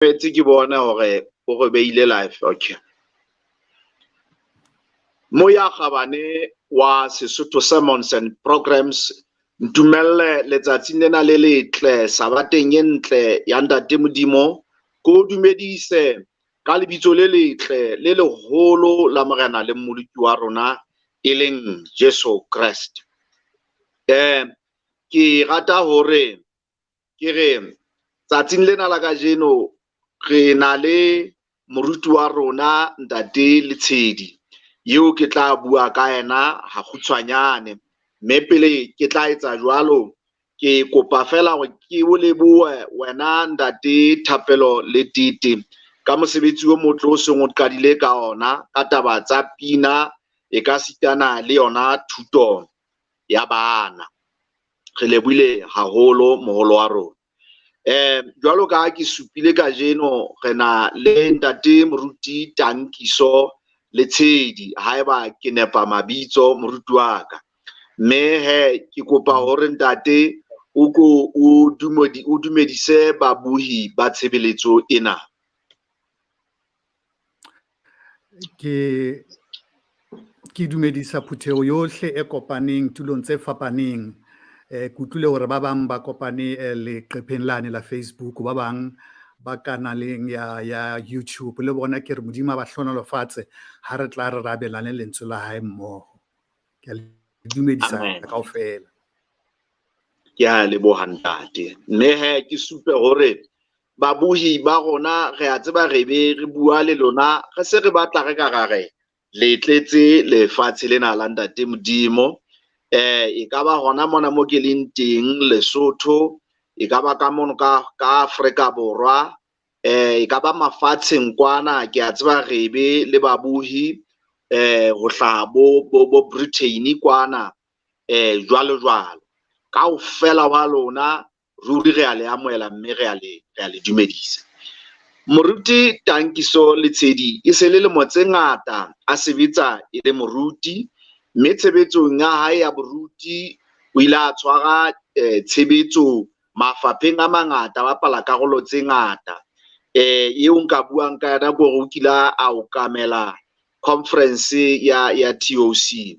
Etse ke bone hore o re beile live, okay. Moya kgabane wa Sesotho Sermons and Programs, ntumelle letsatsing lena le letle, sabateng e ntle ya Ntate Modimo, ko o dumedise ka lebitso le letle le leholo la Morena le Mmoloki wa rona e leng Jesu Kreste. Ke rata hore ke re tsatsing lena la kajeno re na le moruti wa rona Ntate Letshedi, eo ke tla bua ka yena ha kgutshwanyane. Mme pele ke tla etsa jwalo, ke kopa fela hore ke o lebohe wena Ntate Thapelo le Tete ka mosebetsi o motle o seng o qadile ka ona ka taba tsa pina e ka sitana le yona thuto ya bana. Re lebohile haholo moholo wa rona. Jwalo ka ha ke supile kajeno re na le Ntate Moruti Tankiso Letshedi, haeba ke nepa mabitso moruti wa ka. Mme he ke kopa hore ntate o ko o dumedise babuhi ba tshebeletso ena. Ke dumedisa phutheho yohle e kopaneng tulong tse fapaneng. Ke utlwile hore ba bang ba kopane leqepheng lane la Facebook, ba bang ba kanaleng ya YouTube, le bona ke re Modimo a ba hlohonolofatse ha re tla re rabelane lentswe la hae mmoho. Ke a le dumedisa kaofela. Ke a leboha ntate. Mme he ke supe hore babuhi ba rona re a tseba re be re bua le lona, re se re batla re ka ra re le tletse lefatshe lena la Ntate Modimo. E ka ba hona mona mo ke leng teng Lesotho, e ka ba ka mono ka Afrika Borwa, e ka ba mafatsheng kwana, ke a tseba re be le babuhi ho hlaha bo Britain kwana, jwalo jwalo. Kaofela wa lona ruri re a le amohela mme re a le dumedisa. Moruti Tankiso Letshedi e se le lemo tse ngata a sebetsa e le moruti, mme tshebetsong ya hae ya boruti o ile a tshwara tshebetso mafapheng a mangata, a bapala karolo tse ngata. Eo nka buang ka yona ke hore o kile a okamela conference ya TOC.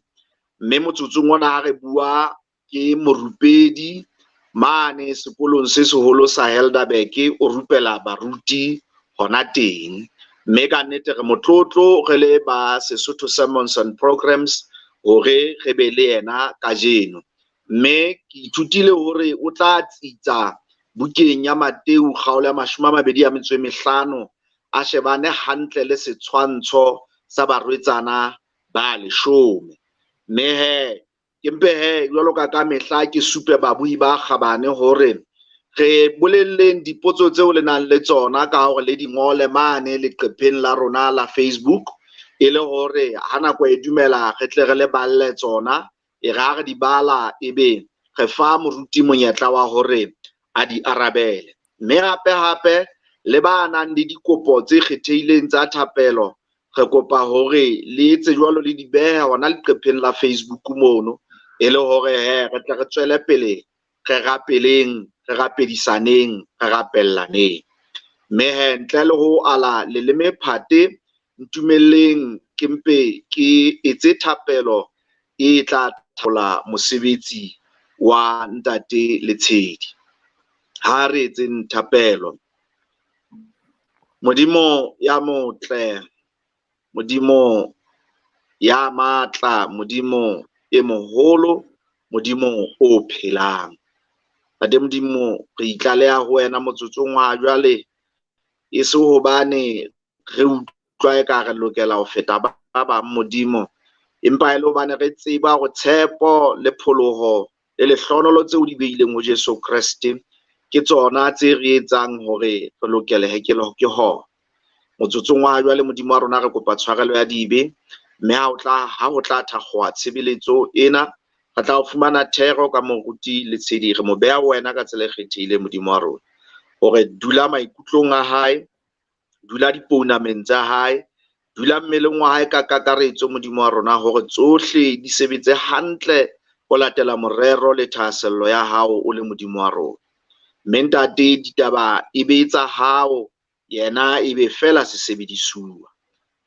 Mme motsotsong ona ha re bua ke morupedi mane sekolong se seholo sa Helderberg, o rupela baruti hona teng. Mme ka nnete re motlotlo re le ba Sesotho Sermons and Programs hore re be le yena kajeno. Mme ke ithutile hore o tla tsitsa bukeng ya Mateu kgaolo ya 25, a shebane hantle le setshwantsho sa barwetsana ba 10. Mme he ke mpe he jwalo ka mehla ke supe babuhi ba kgabane hore re bolelleng dipotso tseo le nang le tsona ka hore le di ngole mane leqepheng la rona la Facebook, e le hore ha nako e dumela re tle re le balle tsona. E re ha re di bala ebe re fa moruti monyetla wa hore a di arabele. Mme hape hape le ba nang le dikopo tse kgethehileng tsa thapelo, re kopa hore le etse jwalo le di behe hona leqepheng la Facebook mono, e le hore he re tle re tswele pele re rapeleng, re rapedisaneng, re rapellaneng. Mme he ntle le ho ala leleme phate, ntumelleng ke mpe ke etse thapelo e tla thola mosebetsi wa Ntate Letshedi. Ha re etseng thapelo. Modimo ya motle, Modimo ya matla, Modimo e moholo, Modimo o phelang. Ntate Modimo, re itlaleha ho wena motsotsong wa jwale, e se hobane re utlwa eka re lokela ho feta ba bang Modimo, empa e le hobane re tseba hore tshepo le pholoho le lehlohonolo tseo di beileng ho Jesu Kreste ke tsona tse re etsang hore re lokelehe ke hona. Motsotsong wa jwale Modimo wa rona re kopa tshwarelo ya dibe, mme ha ho tla thakgoha tshebeletso ena, re tla fumana thero ka moruti Letshedi, re mo beha wena ka tsela e kgethehileng Modimo wa rona, hore dula maikutlong a hae, dula dipounameng tsa hae, dula mmeleng wa hae ka kakaretso Modimo wa rona, hore tsohle di sebetse hantle ho latela morero le thahasello ya hao o le Modimo wa rona. Mme ntate, ditaba e be tsa hao Yena e be feela sesebedisuwa.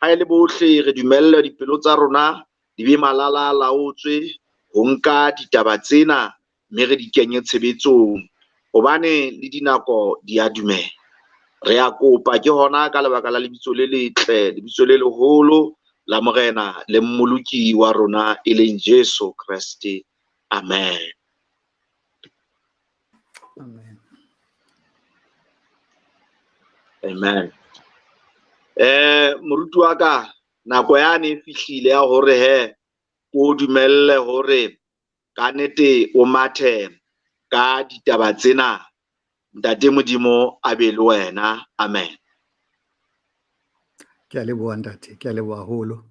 Ha e le bohle re dumelle dipelo tsa rona di be malala laotswe ho nka ditaba tsena mme re di kenye tshebetsong, hobane le dinako di a dumela. Re a kopa ke hona ka lebaka la lebitso le letle, lebitso le leholo la Morena le Mmoloki wa rona e leng Jesu Kreste. Amen. Amen. Amen. Moruti wa ka, nako yane e fihlile ya hore he o dumelle hore ka nnete o mathe ka ditaba tsena. Ntate Modimo a be le wena. Amen. Ke a leboha ntate, ke a leboha haholo.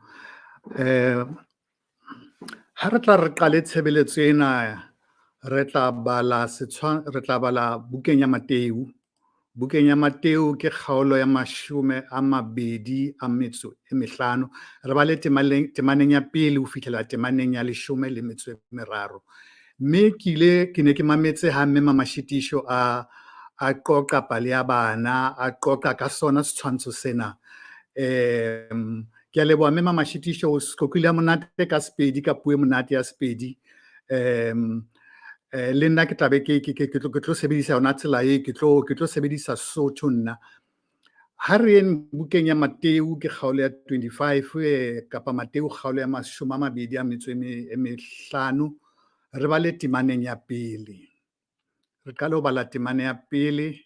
Ha re tla re qale tshebeletso ena, re tla bala re tla bala bukeng ya Mateu. Bukeng ya Mateu ke kgaolo ya 25. Re bale temaneng ya pele ho fihlela temaneng ya 13. Mme ke ile ke ne ke mametse ha mme Mamashitisho a qoqa pale ya bana, a qoqa ka sona setshwantsho sena. Ke a leboha mme Mamashitisho, o qoqile ha monate ka Sepedi, ka puo e monate ya Sepedi. Le nna ke tla be ke tlo sebedisa yona tsela e, ke tlo sebedisa Sesotho nna. Ha re yeng bukeng ya Mateu ke kgaolo ya 25, kapa Mateu kgaolo ya 25, re bale temaneng ya pele. Re qale ho bala temana ya pele.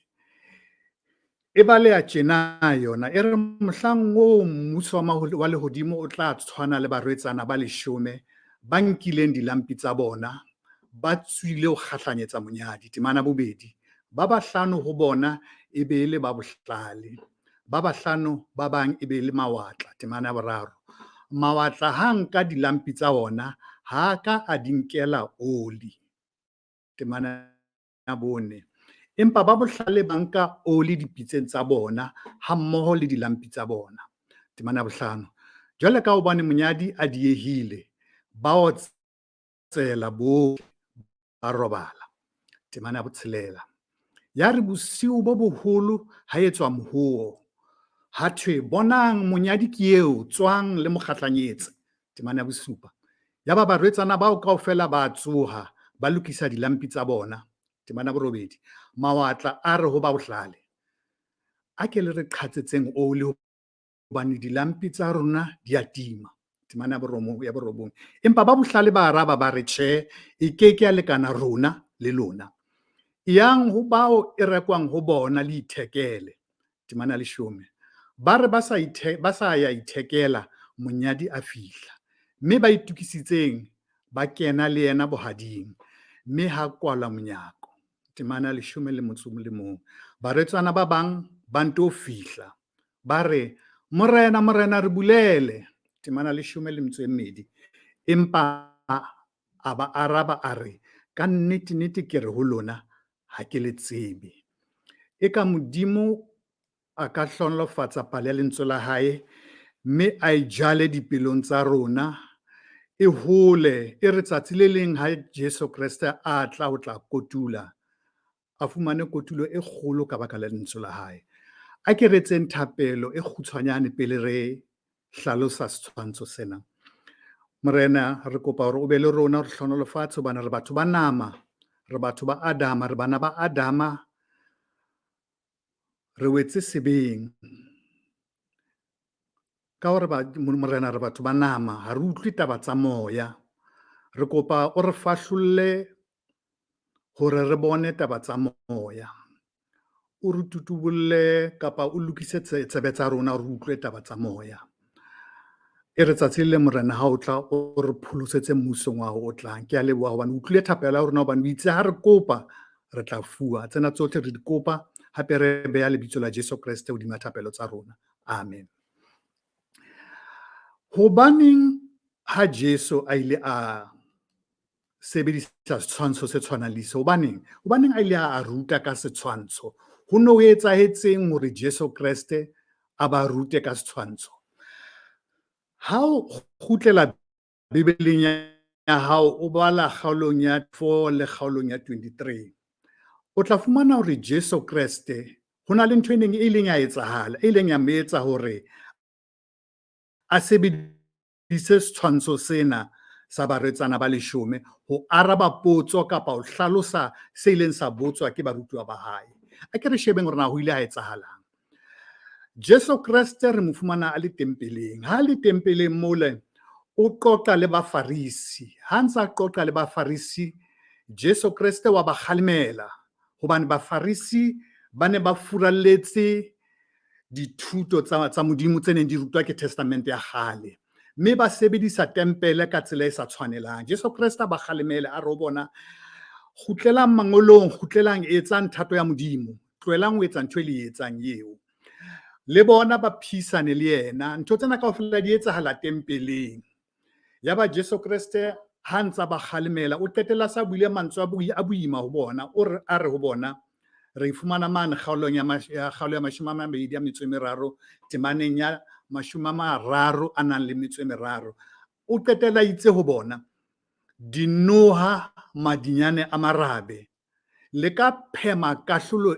E baleha tjena yona, e re mohlang oo mmuso wa lehodimo o tla tshwana le barwetsana ba 10 ba nkileng dilampi tsa bona, ba tswile ho kgahlanyetsa monyadi. Temana bobedi, ba bahlano ho bona e be e le ba bohlale, ba bahlano ba bang e be e le mawatla. Temana ya boraro, mawatla ha nka dilampi tsa ona, ha ka a di nkela oli. Temana ya bone, empa ba bohlale ba nka oli dipitseng tsa bona ha mmoho le dilampi tsa bona. Temana ya bohlano, jwale ka hobane monyadi a diehile, ba otsela bohle, ba robala. Temana ya botshelela, ya re bosiu bo boholo ha etswa mohoo, ha thwe, bonang monyadi ke eo, tswang le mo kgahlanyetse. Temana ya bosupa, yaba barwetsana bao kaofela ba tsoha, ba lokisa dilampi tsa bona. Temana ya borobedi, mawatla a re ho ba bohlale, a ke le re qhatsetseng oli hobane dilampi tsa rona di a tima. Temana ya borobong, empa ba bohlale ba araba ba re, tjhe, e ke ke ya lekana rona le lona. Yang ho bao e rekwang ho bona le ithekele. Temana ya 10, ba re ba sa ya ithekela, monyadi a fihla, mme ba itokisitseng ba kena le yena bohading, mme ha kwalwa monyako. Temana ya 11, barwetsana ba bang ba nto fihla, ba re, Morena, Morena, re bulele. Temana ya 12, empa a ba araba a re, ka nnete, nnete ke re ho lona, ha ke le tsebe. Eka Modimo a ka hlohonolofatsa pale ya lentswe la hae, mme a e jale dipelong tsa rona, e hole, e re tsatsi le leng ha Jesu Kreste a tla ho tla kotula, a fumane kotulo e kgolo ka baka la lentswe la hae. A ke re etseng thapelo e kgutshwanyane pele re hlalosa setshwantsho sena. Morena, re kopa hore o be le rona, re hlohonolofatse, hobane re batho ba nama, re batho ba Adama, re bana ba Adama, re wetse sebeng. Ka hore Morena, re batho ba nama, ha re utlwe taba tsa moya. Re kopa o re fahlolle hore re bone taba tsa moya. O re tutubolle kapa o lokise tsebe tsa rona hore re utlwe taba tsa moya. E re tsatsi le Morena ha o tla o re pholosetse mmusong wa hao o tlang. Ke a leboha hobane o utlwile thapelo ya rona, hobane o itse ha re kopa re tla fuwa. Tsena tsohle re di kopa, hape re beha lebitso la Jesu Kreste hodima thapelo tsa rona. Amen. Hobaneng ha Jesu a ile a sebedisa setshwantsho se tshwanang le se? Hobaneng? Hobaneng a ile a ruta ka setshwantsho? Ho ne ho etsahetseng hore Jesu Kreste a ba rute ka setshwantsho? Ha o kgutlela Bibeleng ya hao, o bala kgaolong ya 4 le kgaolong ya 23, o tla fumana hore Jesu Kreste Ho na le ntho e neng e ileng ya etsahala, e ileng ya mo etsa hore a sebedise setshwantsho sena sa barwetsana ba leshome ho araba potso kapa ho hlalosa se ileng sa botswa ke barutuwa ba hae. A ke re shebeng hore na ho ile ha etsahalang. Jesu Kreste re mo fumana a le tempeleng. Ha a le tempeleng mole, o qoqa le Bafarisi. Ha ntse a qoqa le Bafarisi, Jesu Kreste wa ba kgalemela hobane Bafarisi ba ne ba furalletse dithuto tsa Modimo tse neng di rutwa ke Testamente ya kgale, mme ba sebedisa tempele ka tsela e sa tshwanelang. Jesu Kreste a ba kgalemele, a re ho bona, kgutlelang mangolong, kgutlelang, etsang thato ya Modimo, tlohelang ho etsa ntho e le e etsang eo. Le bona ba phisane le yena. Ntho tsena kaofela di etsahala tempeleng. Yaba Jesu Kreste ha ntsa ba kgalemela, o qetella sa buile mantswe a boima ho bona. O re, a re ho bona, re fumana mane kgaolong ya kgaolo ya 23, temaneng ya 33. O qetella itse ho bona, dinoha madinyane a marabe, le ka phema kahlolo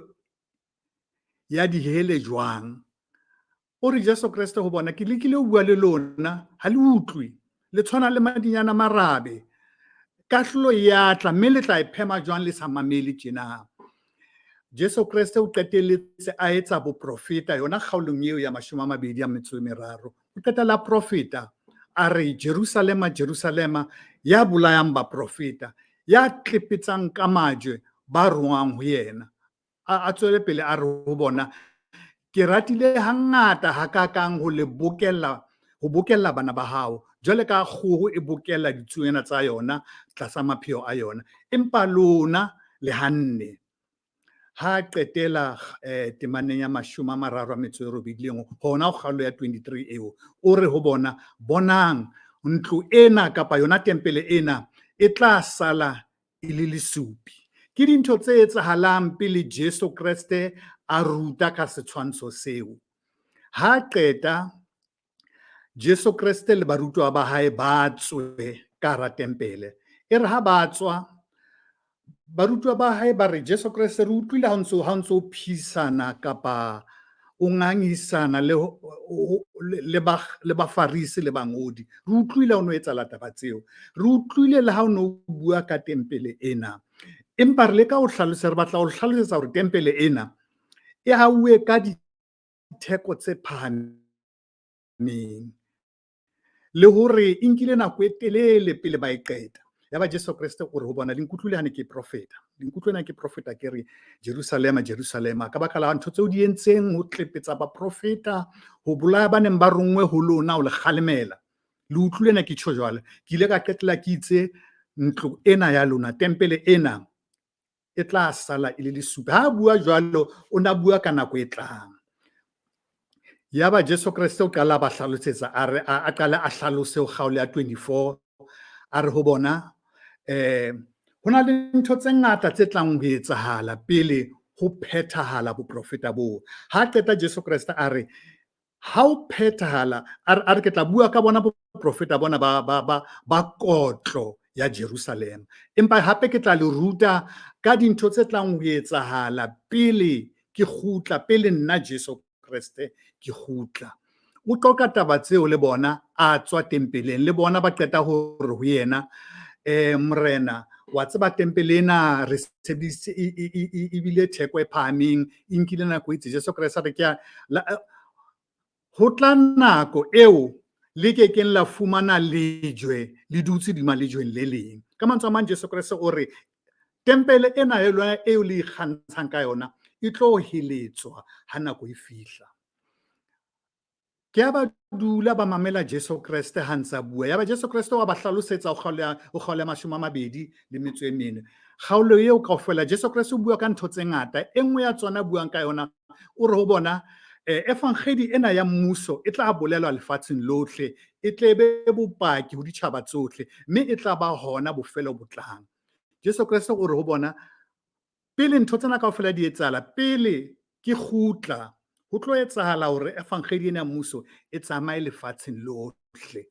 ya dihele jwang? O re Jesu Kreste ho bona, ke lekile ho bua le lona, ha le utlwe, le tshwana le madinyane a marabe. Kahlolo ya tla, mme le tla e phema jwang le sa mamele tjena? Jesu Kreste o qetelletse a etsa boprofeta yona kgaolong eo ya 23. O qetella a profeta, a re Jerusalema, Jerusalema, ya bolayang baprofeta, ya tlepetsang ka majwe ba rongwang ho yena. A tswele pele a re ho bona, ke ratile hangata hakakang ho le bokella, ho bokella bana ba hao, jwale ka kgoho e bokella ditsuonyana tsa yona tlasa mapheo a yona, empa lona le hanne. Ha qetela temaneng ya 38 le engwe, hona ho kgaolo ya 23 eo, o re ho bona, bonang, ntlo ena kapa yona tempele ena e tla sala e le lesupi. Ke dintho tse etsahalang pele Jesu Kreste a ruta ka setshwantsho seo. Ha qeta, Jesu Kreste le barutwa ba hae ba tswe ka hara tempele. E re ha ba tswa, barutwa ba hae ba re, Jesu Kreste, re utlwile ha o ntso o phisana kapa o ngangisana le Bafarisi le bangodi. Re utlwile ha o no etsahala taba tseo. Re utlwile le ha o no bua ka tempele ena. Empa re leka ho hlalosa, re batla ho hlalosetsa hore tempele ena e hauwe ka ditheko tse phahameng le hore e nkile nako e telele pele ba e qeta. Yaba Jesu Kreste o re ho bona, le nkutlwile ha ne ke profeta. Le nkutlwile ha ke profeta ke re, Jerusalema, Jerusalema, ka baka la ntho tseo di entseng ho tlepetsa baprofeta, ho bolaya ba neng ba ronngwe ho lona, ho le kgalemela. Le utlwile na ke tjho jwale. Ke ile ka qetella ke itse ntlo ena ya lona, tempele ena, e tla sala e le lesupi. Ha a bua jwalo, o na bua ka nako e tlang. Yaba Jesu Kreste o qala ba hlalosetsa, a re, a qala a hlalose ho kgaolo ya 24, a re ho bona, ho na le ntho tse ngata tse tlang ho etsahala pele ho phethahala boprofeta boo. Ha qeta Jesu Kreste a re, ha o phethahala, a re ke tla bua ka bona boprofeta bona ba kotlo ya Jerusalema. Empa hape ke tla le ruta ka dintho tse tlang ho etsahala pele ke kgutla, pele nna Jesu Kreste ke kgutla. O qoqa taba tseo le bona, a tswa tempeleng, le bona ba qeta hore ho yena, Morena, wa tseba tempele ena re sebedisitse ebile theko e phahameng, e nkile nako e itse. Jesu Kreste a re, ke a, la, ho tla nako eo le ke keng la fumana lejwe le dutse hodima lejweng le leng. Ka mantswe a mang, Jesu Kreste o re tempele ena ya lona eo le ikgantshang ka yona e tlo heletswa ha nako e fihla. Ke ha ba dula ba mamela Jesu Kreste ha ntse a bua. Yaba Jesu Kreste wa ba hlalosetsa ho kgaolo ya 24. Kgaolo eo kaofela Jesu Kreste o bua ka ntho tse ngata. E nngwe ya tsona a buang ka yona, o re ho bona, evangedi ena ya mmuso e tla bolelwa lefatsheng lohle, e tle be bopaki ho ditjhaba tsohle, mme e tla ba hona bofelo bo tlang. Jesu Kreste o re ho bona, pele ntho tsena kaofela di etsahala, pele ke kgutla, ho tlo etsahala hore evangedi ena ya mmuso e tsamaye lefatsheng lohle.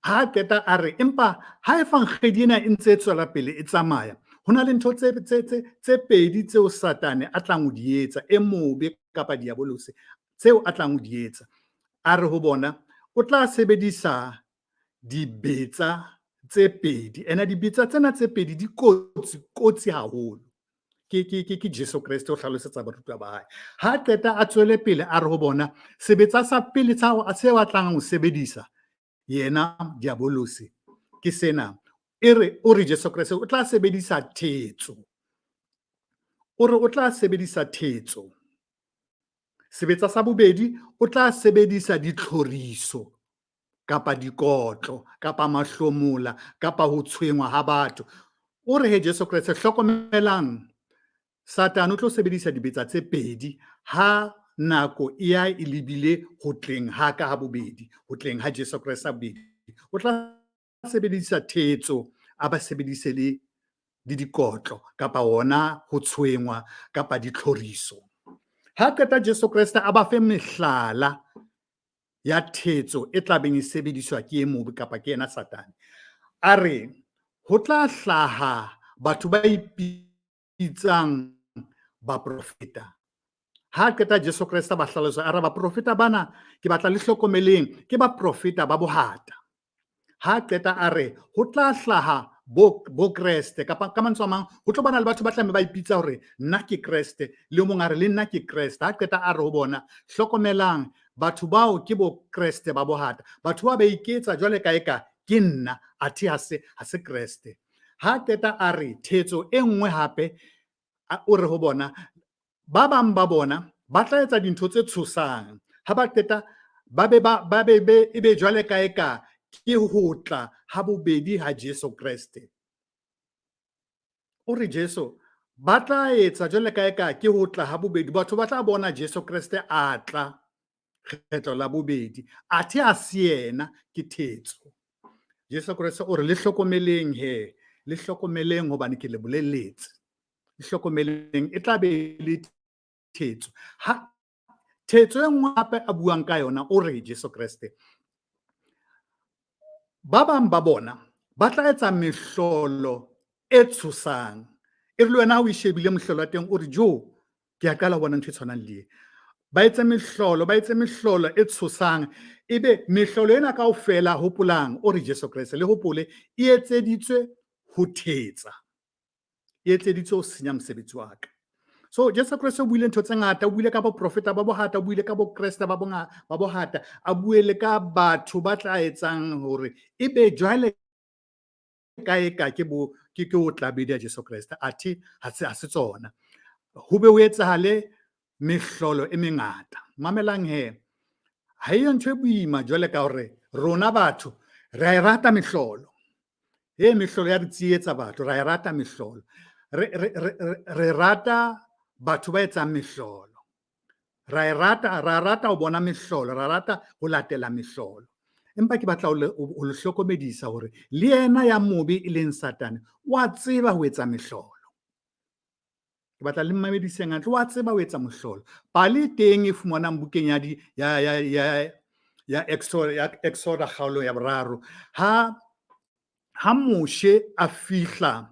Ha qeta a re, empa ha evangedi ena e ntse e tswela pele e tsamaya, Ho na le ntho tse pedi tseo Satane a tlang ho di etsa, e mobe kapa diabolose tseo a tlang ho di etsa. A re ho bona, o tla sebedisa dibetsa tse pedi. Ene dibetsa tsena tse pedi di kotsi, kotsi haholo. Ke Jesu Kreste o hlalosetsa barutwa ba hae. Ha qeta a tswele pele a re ho bona, sebetsa sa pele seo a tlang ho sebedisa yena diabolose ke sena. E re, o re Jesu Kreste o tla sebedisa thetso. O re o tla sebedisa thetso. Sebetsa sa bobedi, o tla sebedisa ditlhoriso kapa dikotlo kapa mahlomola kapa ho tshwengwa ha batho. O re he Jesu Kreste, hlokomelang, Satane o tlo sebedisa dibetsa tse pedi ha nako e ya e lebile ho tleng ha ka ha bobedi, ho tleng ha Jesu Kreste ha bobedi. O tla sebedisa thetso, a ba sebedise le dikotlo kapa ona ho tshwengwa kapa ditlhoriso. Ha qeta Jesu Kreste a ba fe mehlala ya thetso e tla beng e sebediswa ke e mobe kapa ke yena Satane. A re ho tla hlaha batho ba ipitsang baprofeta. Ha qeta Jesu Kreste ba hlalosa, a re baprofeta bana ke batla le hlokomeleng, ke baprofeta ba bohata. Ha qeta a re ho tla hlaha bo Kreste kapa ka mantswe a mang ho tlo bana le batho ba tlamme ba ipitsa hore nna ke Kreste, le mong a re le nna ke Kreste. Ha qeta a re ho bona, hlokomelang, batho bao ke bo Kreste ba bohata. Batho ba ba iketsa jwale ka eka ke nna, athe ha se Kreste. Ha qeta a re thetso e nngwe hape, o re ho bona, ba bang ba bona ba tla etsa dintho tse tshosang. Ha ba qeta ba be ba be be ebe jwale ka eka ke ho tla ha bobedi ha Jesu Kreste. O re Jesu ba tla etsa jwale ka eka ke ho tla ha bobedi, batho ba tla bona Jesu Kreste a tla kgetlo la bobedi, athe ha se yena, ke thetso. Jesu Kreste o re le hlokomeleng he, le hlokomeleng hobane ke le boleletse. Le hlokomeleng, e tla be le thetso. Ha thetso e nngwe hape a buang ka yona, o re Jesu Kreste, ba bang ba bona ba tla etsa mehlolo e tshosang. E re le wena ha o e shebile mohlolo wa teng, o re jo, ke a qala ho bona ntho e tshwanang le e. Ba etse mehlolo, ba etse mehlolo e tshosang. Ebe mehlolo ena kaofela, hopolang, o re Jesu Kreste, le hopole, e etseditswe ho thetsa. E etseditswe ho senya mosebetsi wa ka. So Jesu Kreste o buile ntho tse ngata, o buile ka boprofeta ba bohata, o buile ka bokreste ba bohata, a bue le ka batho ba tla etsang hore ebe jwale ka eka ke bo ke o tla bedi ya Jesu Kreste, athe ha se tsona. Ho be ho etsahale mehlolo e mengata. Mamelang he, ha eyo ntho e boima jwale ka hore rona batho re a e rata mehlolo. E mehlolo ya re tsietsa batho, ra e rata mehlolo. Re rata batho ba etsang mehlolo. Ra e rata, ra rata ho bona mehlolo, ra rata ho latela mehlolo. Empa ke batla ho le hlokomedisa hore le yena ya mobe e leng Satane, wa tseba ho etsa mehlolo. Ke batla le mmamediseng hantle, wa tseba ho etsa mohlolo. Pale teng e fumanang bukeng ya di, ya, ya, ya, ya Exoda, ya Exoda kgaolo ya boraro. Ha Moshe a fihla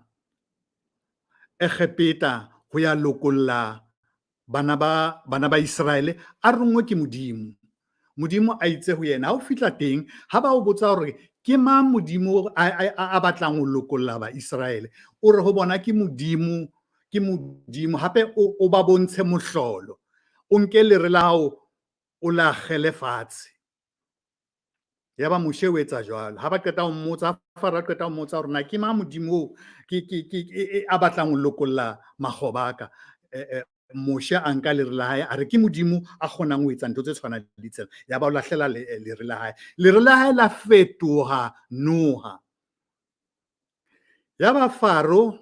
Egepeta ho ya lokolla bana ba Iseraele, a rongwe ke Modimo. Modimo a itse ho yena, ha o fihla teng, ha ba o botsa hore ke mang Modimo a batlang ho lokolla ba Iseraele, o re ho bona ke Modimo, ke Modimo. Hape o ba bontshe mohlolo. O nke lere la hao, o la akgele fatshe. Yaba Moshe o etsa jwalo. Ha ba qeta ho mmotsa, ha Faro a qeta ho mmotsa hore na ke mang Modimo oo ke a batlang ho lokolla makgoba a ka. Moshe a nka lere la hae, a re ke Modimo a kgonang ho etsa ntho tse tshwanang le tsena. Yaba o lahlela lere la hae. Lere la hae la fetoha noha. Yaba Faro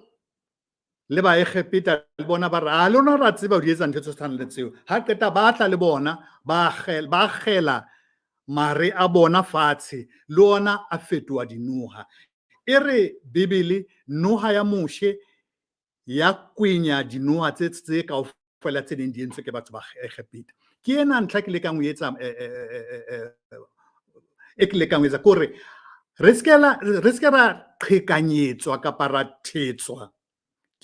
le Baegepeta le bona ba re, a lona ra tseba ho di etsa ntho tse tshwanang le tseo. Ha qeta ba tla le bona, ba akgela mare a bona fatshe, le ona a fetoha dinoha. E re Bibele, noha ya Moshe ya kwenya dinoha tse kaofela tse neng di entswe ke batho ba Egepeta. Ke ena ntlha ke lekang ho etsa, e ke lekang ho etsa, ke hore re se ke ra qhekanyetswa kapa ra thetswa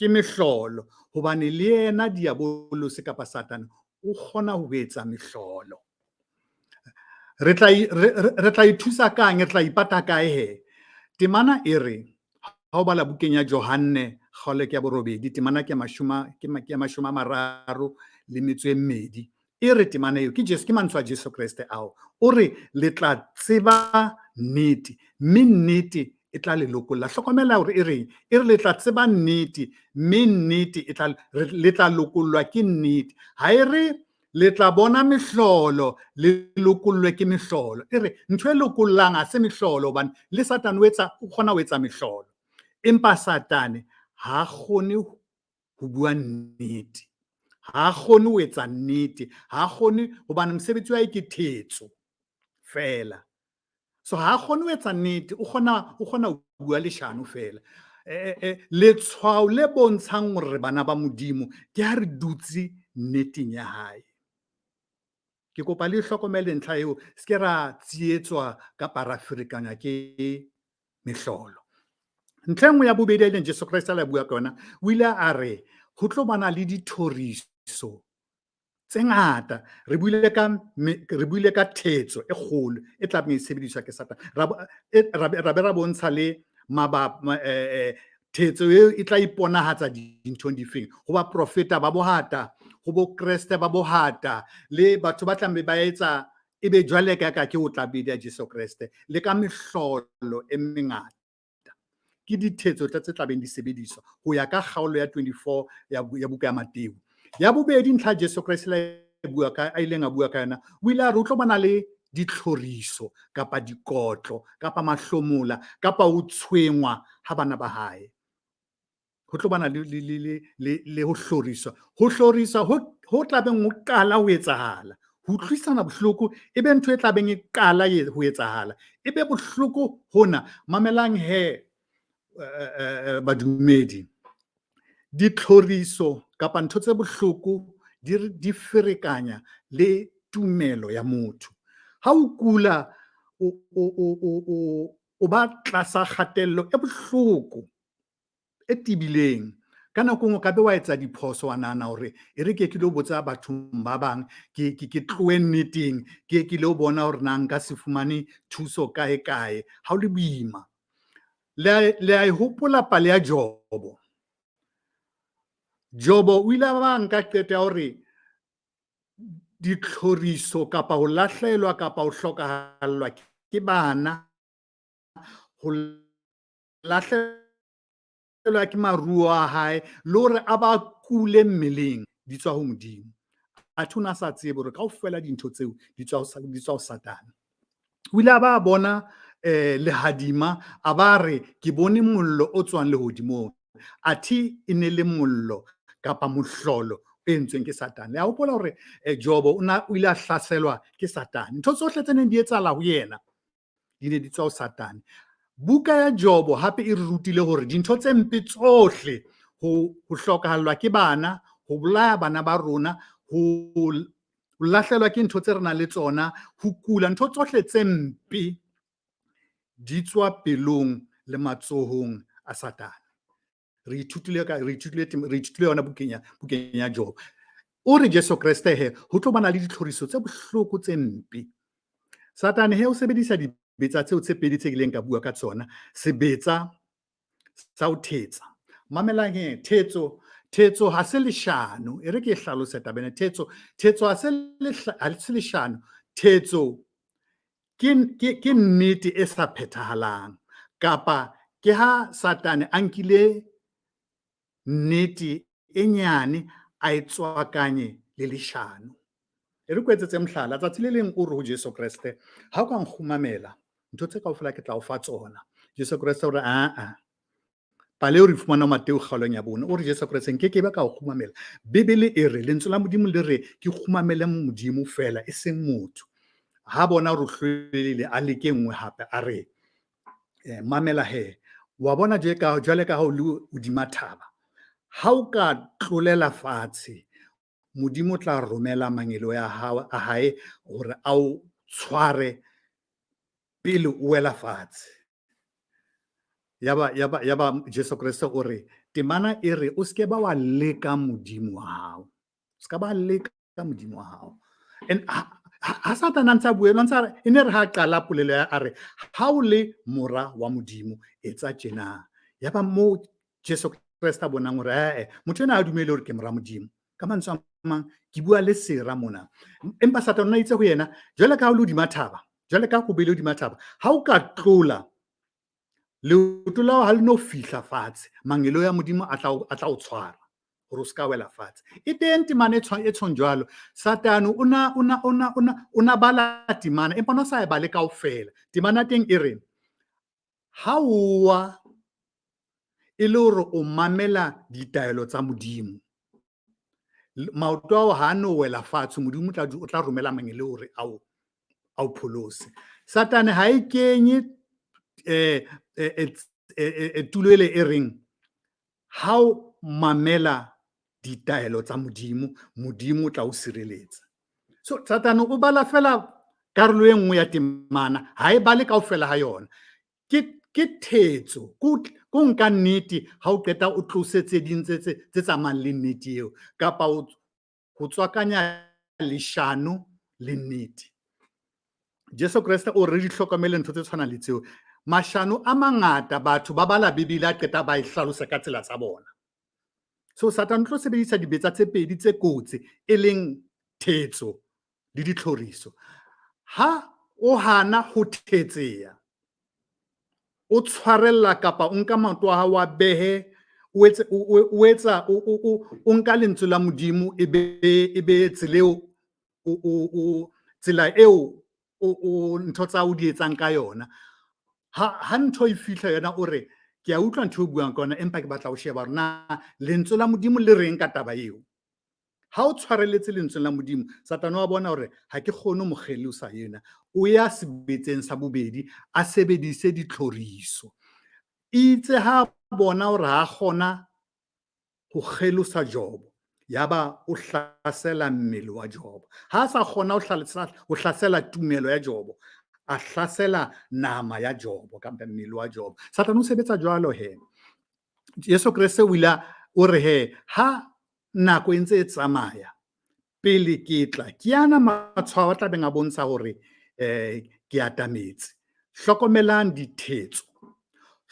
Ke mehlolo, hobane le yena diabolose kapa Satane o kgona ho etsa mehlolo. Re tla ithusa kang, re tla ipata kae he? Temana e re, ha o bala bukeng ya Johanne kgaolo ke ya 8, temana ke ya 32. E re temana eo, ke Jesu, ke mantswe a Jesu Kreste ao. O re, le tla tseba nnete, mme nnete e tla le lokolla. Hlokomela hore e reng, e re le tla tseba nnete, mme nnete e tla, le tla lokollwa ke nnete. Ha e re le tla bona mehlolo, le lokollwe ke mehlolo. E re ntho e lokollang ha se mehlolo, hobane le Satane o kgona ho etsa mehlolo. Empa Satane ha kgone ho bua nnete, ha kgone ho etsa nnete, ha kgone, hobane mosebetsi wa hae ke thetso fela. So ha kgone ho etsa nnete, o kgona ho bua leshano fela. Letshwao le bontshang hore re bana ba Modimo ke ha re dutse nneteng ya hae. Ke kopa le hlokomele ntlha eo, se ke ra tsietswa kapa ra ferekanywa ke mehlolo. Ntlha e nngwe ya bobedi a ileng Jesu Kreste a la bua ka yona, o ile a re ho tlo bana le dithoriso tse ngata. Re buile ka thetso e kgolo e tla beng e sebediswa ke Satane. Ra be ra bontsha le thetso eo e tla iponahatsa dinthong difeng, ho baprofeta ba bohata, ho bo Kreste ba bohata, le batho ba tlang be ba etsa ebe jwale ka ke o tla bedi ya Jesu Kreste, le ka mehlolo e mengata. Ke dithetso tse tla beng di sebediswa ho ya ka kgaolo ya 24 ya buka ya Mateo. Ya bobedi ntlha Jesu Kreste la bua ka, a ileng a bua ka yona, o ile a re o tlo bana le ditlhoriso kapa dikotlo kapa mahlomola kapa ho tshwengwa ha bana ba hae. Ho tlo bana le ho hloriswa. Ho hloriswa ho tla beng ho qala ho etsahala. Ho utlwisana bohloko e be ntho e tla beng e qala ho etsahala. E be bohloko hona. Mamelang he, badumedi. Ditlhoriso kapa ntho tse bohloko di ferekanya le tumelo ya motho. Ha o kula, o ba tlasa kgatello e bohloko e tibileng. Ka nako nngwe o ka be wa etsa diphoso, wa nahana hore e re ke ke lo botsa bathong ba bang, ke tlohe nneteng, ke lo bona hore na nka se fumane thuso kae kae. Ha o le boima. Le a e hopola pale ya Jobo. Jobo o ile a ba nka qeto ya hore ditlhoriso kapa ho lahlehelwa kapa ho hlokahallwa ke bana, ho lahlehelwa ke maruo a hae, le hore a ba kule mmeleng, di tswa ho Modimo. Athe o na sa tsebe hore kaofela dintho tseo di tswa ho Satane. O ile a ba bona lehadima, a ba re ke bone mollo o tswang lehodimong. Athe e ne le mollo kapa mohlolo o entsweng ke Satane. Le a hopola hore Jobo o ile a hlaselwa ke Satane. Ntho tsohle tse neng di etsahala ho yena di ne di tswa ho Satane. Buka ya Jobo hape e re rutile hore dintho tse mpe tsohle, ho hlokahallwa ke bana, ho bolaya bana ba rona, ho lahlelwa ke ntho tse re nang le tsona, ho kula, ntho tsohle tse mpe di tswa pelong le matsohong a Satane. Re ithutile yona bukeng ya Jobo. O re Jesu Kreste he, ho tlo bana le ditlhoriso tse bohloko tse mpe. Satane he o sebedisa dibetsa tseo tse pedi tse kileng ka bua ka tsona, sebetsa sa ho thetsa. Mamelang he, thetso ha se leshano. E re ke e hlalose taba ena. Thetso ha se leshano. Thetso ke nnete e sa phethahalang, kapa ke ha Satane a nkile nnete e nyane a e tswakanye le leshano. E re ko etsetse mohlala, tsatsi le leng o re ho Jesu Kreste, ha o ka nkgumamela, ntho tse kaofela ke tla o fa tsona. Jesu Kreste o re a-a. Pale eo re fumana Mateo kgaolong ya 4, o re Jesu Kreste nke ke be ka o kgumamela. Bibele e re, lentswe la Modimo le re ke kgumamele Modimo fela, e seng motho. Ha bona hore o hlolehile, a leke nngwe hape, a re, mamela he, wa bona jwale ka ha o le hodima thaba, ha o ka tlolela fatshe, Modimo o tla romela mangeloi a hae hore a o tshware pele o wela fatshe. Yaba Jesu Kreste o re, Temana e re o se ke ba wa leka Modimo wa hao. O se ka ba leka Modimo wa hao. And ha Satane a ntse a bua, a ntse a re, e ne re ha qala polelo ya a re, ha o le mora wa Modimo, etsa tjena. Ya ba moo Jesu Kreste a bonang hore, eh, motho ena ha dumele hore ke mora Modimo. Ka mantswe a mang, ke bua le sera mona. Empa Satane o itse ho yena, jwale ka ha o le hodima thaba, jwale ka ha o beile hodima thaba, ha o ka tlola, leoto la hao ha le no fihla fatshe, mangeloi a Modimo a tla o tshwara hore o se ka wela fatshe. E teng temana e tshong jwalo. Satane o na bala temana, empa o na sa e bale kaofela. Temana teng e re, ha o wa e le hore o mamela ditaelo tsa Modimo, maoto ao ha no wela fatshe, Modimo o tla romela mangeloi hore a o pholose. Satane ha e kenye tulo ele e reng ha o mamela ditaelo tsa Modimo, Modimo o tla o sireletsa. So Satane o bala fela karolo e nngwe ya temana, ha e bale kaofela ha yona. Ke thetso, ko nka nnete ha o qeta o tlose tse ding tse tsamayang le nnete eo, kapa ho tswakanya leshano le nnete. Jesu Kreste o re di hlokomele ntho tse tshwanang le tseo. Mashano a mangata batho ba bala Bibele a qeta ba e hlalosa ka tsela tsa bona. So Satane o tlo sebedisa dibetsa tse pedi tse kotsi, e leng thetso le ditlhoriso. Ha o hana ho thetseha, o tshwarella kapa o nka maoto a hao a behe, o etse, o etsa, o nka lentswe la Modimo e be tsela eo o tsela eo o ntho tsa o di etsang ka yona. Ha ntho e fihla yona o re, ke a utlwa ntho e buang ka yona, empa ke batla ho sheba hore na lentswe la Modimo le reng ka taba eo. Ha o tshwarelletse lentswe la Modimo, Satane wa bona hore ha ke kgone ho mo kgelosa ena. O ya sebetseng sa bobedi, a sebedise ditlhoriso. Itse ha bona hore ha kgona ho kgelosa Jobo, yaba o hlasela mmele wa Jobo. Ha sa kgona ho hlasela tumelo ya Jobo, a hlasela nama ya Jobo kapa mmele wa Jobo. Satane o sebetsa jwalo he. Jesu Kreste o ile o re he, ha nako e ntse e tsamaya pele ke tla, ke ana matshwao a tlabeng a bontsha hore ke atametse. Hlokomelang dithetso,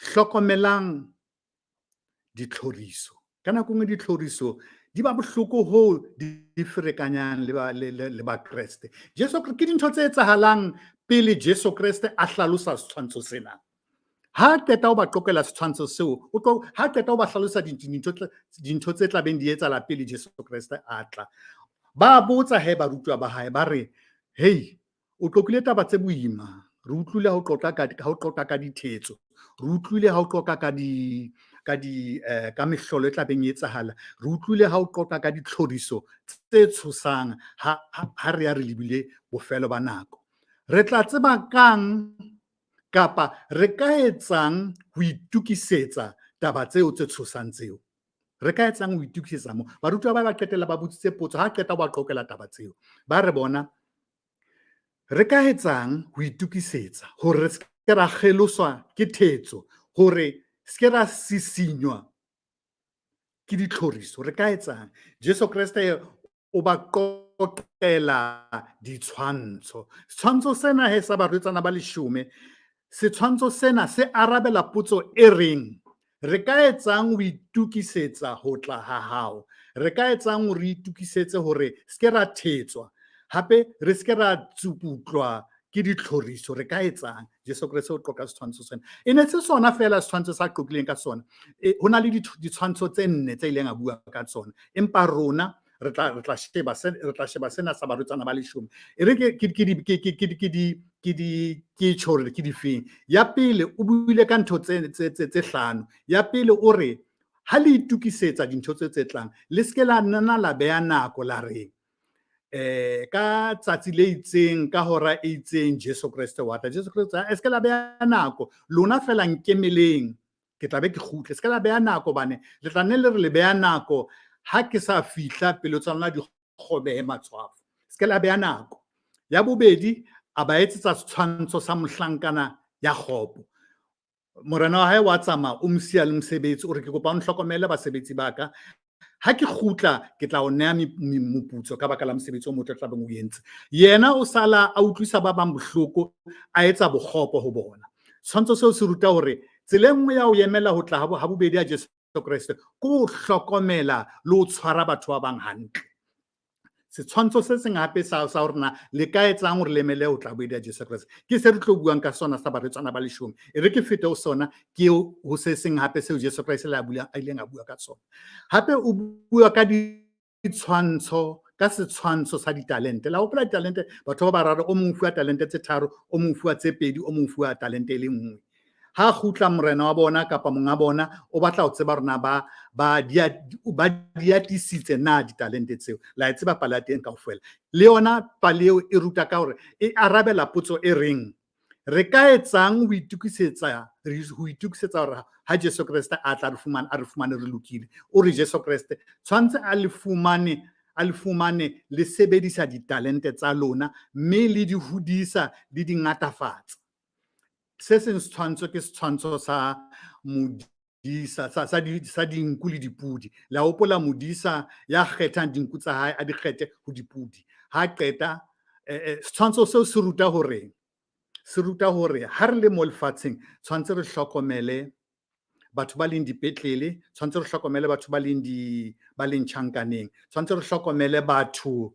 hlokomelang ditlhoriso. Ka nako nngwe ditlhoriso di ba bohloko hoo di ferekanyang le ba Kreste. Jesu ke dintho tse etsahalang pele Jesu Kreste a hlalosa setshwantsho sena. Ha qeta ho ba qoqela setshwantsho seo, ha qeta ho ba hlalosa dintho tse tlabeng di etsahala pele Jesu Kreste a tla. Ba botsa he barutwa ba hae, ba re, hey, o qoqile taba tse boima. Re utlwile ha o qoqa ka, ha o qoqa ka dithetso. Re utlwile ha o qoqa ka di, ka di, ka mehlolo e tlabeng e etsahala. Re utlwile ha o qoqa ka ditlhoriso tse tshosang ha re ya re lebile bofelo ba nako. Re tla tseba kang kapa re ka etsang ho itokisetsa taba tseo tse tshosang tseo? Re ka etsang ho itokisetsa mo? Barutwa ba qetella ba botsitse potso ha qeta ho ba qoqela taba tseo. Ba re bona, re ka etsang ho itokisetsa hore re se ke ra kgeloswa ke thetso, hore se ke ra sisinywa ke ditlhoriso? Re ka etsang? Jesu Kreste o ba qoqela ditshwantsho. Setshwantsho sena he sa barwetsana ba leshome, setshwantsho sena se arabela potso e reng, re ka etsang ho itokisetsa ho tla ha hao? Re ka etsang hore re itokisetse hore se ke ra thetswa, hape re se ke ra tsukutlwa ke ditlhoriso? Re ka etsang? Jesu Kreste o qoqa setshwantsho sena. E ne se sona fela setshwantsho sa qoqileng ka sona. Ho na le ditshwantsho tse nne tse ileng a bua ka tsona. Empa rona re tla sheba sena sa barwetsana ba leshome. E re ke tjho hore ke difeng. Ya pele o buile ka ntho tse hlano. Ya pele o re ha le itokisetsa dintho tse tlang, le se ke la nna la beha nako la re ka tsatsi le itseng, ka hora e itseng Jesu Kreste wa tla. Jesu Kreste a se ke la beha nako, lona fela nkemeleng, ke tla be ke kgutle. Se ke la beha nako hobane le tla nne le re le beha nako ha ke sa fihla pelo tsa lona di kgobehe matshwafo. Se ke la beha nako. Ya bobedi, a ba etsetsa setshwantsho sa mohlankana ya kgopo. Morena wa hae wa tsamaya, o mo siya le mosebetsi, o re, ke kopa o nhlokomele basebetsi ba ka. Ha ke kgutla, ke tla o neha moputso ka baka la mosebetsi o motle o tlabeng o entse. Yena o sala a utlwisa ba bang bohloko, a etsa bokgopo ho bona. Setshwantsho seo se ruta hore tsela e nngwe ya ho emela ho tla ha bobedi ha Jesu Kreste ke ho hlokomela le ho tshwara batho ba bang hantle. Setshwantsho se seng hape sa hore na le ka etsang hore le emele ho tla bobedi ha Jesu Kreste ke se re tlo buang ka sona sa barwetsana ba leshome. E re ke fete ho sona, ke ho se seng hape seo Jesu Kreste le a ileng a bua ka sona. Hape o bua ka ditshwantsho, ka setshwantsho sa ditalente. La hopola ditalente, batho ba bararo, o mong o fuwa talente tse tharo, o mong o fuwa tse pedi, o mong o fuwa talente e le nngwe. Ha kgutla morena wa bona kapa monga bona, o batla ho tseba hore na ba di atisitse na ditalente tseo. La e tseba pale ya teng kaofela. Le yona pale eo e ruta ka hore e arabela potso e reng, re ka etsang ho itokisetsa hore ha Jesu Kreste a tla re fumana, a re fumane re lokile. O re Jesu Kreste tshwantse a le fumane, a le fumane le sebedisa ditalente tsa lona mme le di hodisa le di ngatafatsa. Se seng setshwantsho ke setshwantsho sa modisa, sa dinku le dipudi. La hopola modisa ya kgethang dinku tsa hae, a di kgethe ho dipudi. Ha qeta, setshwantsho seo se ruta hore, se ruta hore ha re le mo lefatsheng, tshwantse re hlokomele batho ba leng dipetlele, tshwantse re hlokomele batho ba leng tjhankaneng, tshwantse re hlokomele batho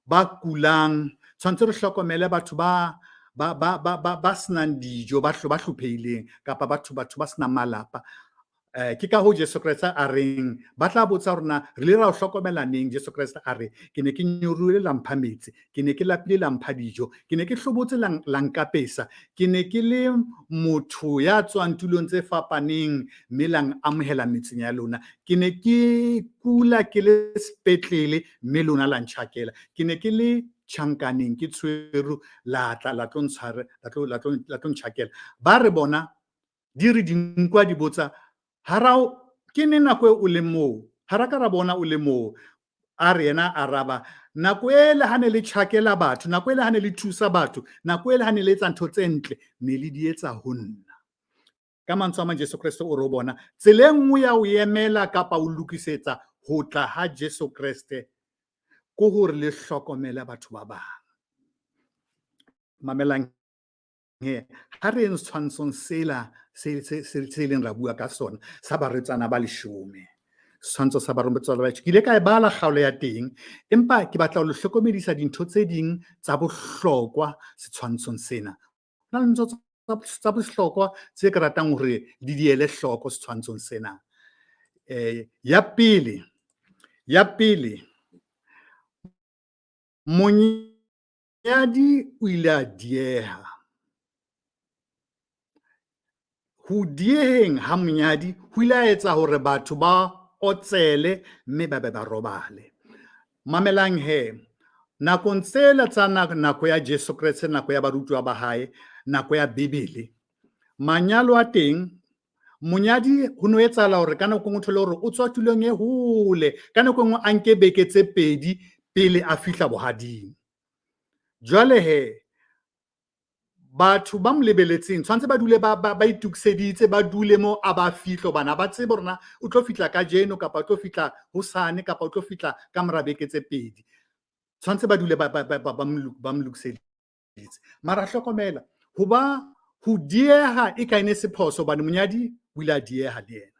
ba kulang, tshwantse re hlokomele batho ba senang dijo, ba hlophehileng, kapa batho ba senang malapa. Ke ka hoo Jesu Kreste a reng, ba tla botsa hore na re ile ra o hlokomela neng. Jesu Kreste a re, ke ne ke nyorilwe la mpha metsi, ke ne ke lapile la mpha dijo, ke ne ke hlobotse la nkapesa, ke ne ke le motho ya tswang tulong tse fapaneng mme la amohela metseng ya lona, ke ne ke kula ke le sepetlele mme lona la ntjhakela, ke ne ke le tjhankaneng ke tshwerwe la tla la tlo ntshware, la tlo, la tlo, la tlo ntjhakela. Ba re bona di re dinkwa di botsa, harao ke ne nako e o le moo, ha ra ka ra bona o le moo. A re yena araba, nako ele ha ne le tjhakela batho, nako ele ha ne le thusa batho, nako ele ha ne le etsa ntho tse ntle, ne le di etsa ho nna. Ka mantswe a mang Jesu Kreste o re ho bona, tsela e nngwe ya ho emela kapa ho lokisetsa ho tla ha Jesu Kreste ke hore le hlokomele batho ba bang. Mamelang he, ha re yeng setshwantshong sela se leng ra bua ka sona sa barwetsana ba leshome. Setshwantsho sa barwetsana ba leshome. Ke ile ka e bala kgaolo ya teng, empa ke batla ho le hlokomedisa dintho tse ding tsa bohlokwa setshwantshong sena. Ho na le ntho tsa bohlokwa tse ke ratang hore le di ele hloko setshwantshong sena. Ya pele, ya pele, monyadi o ile a dieha. Ho dieheng ha monyadi ho ile a etsa hore batho ba otsele mme ba be ba robale. Mamelang he, nakong tsela tsa nako ya Jesu Kreste, nako ya barutuwa ba hae, nako ya Bibele, manyalo a teng, monyadi ho no etsahala hore ka nako e nngwe o thole hore o tswa tulong e hole, ka nako e nngwe a nke beke tse pedi pele a fihla bohading. Jwale he, batho ba mo lebeletseng tshwantse ba dule ba itokiseditse, ba dule mo a ba fihle, hobane ha ba tsebe hore na o tlo fihla kajeno kapa o tlo fihla hosane kapa o tlo fihla ka mora beke tse pedi. Tshwantse ba dule ba mo lokiseditse. Mara hlokomela, ho ba ho dieha e ka ene se phoso, hobane monyadi o ile a dieha le yena.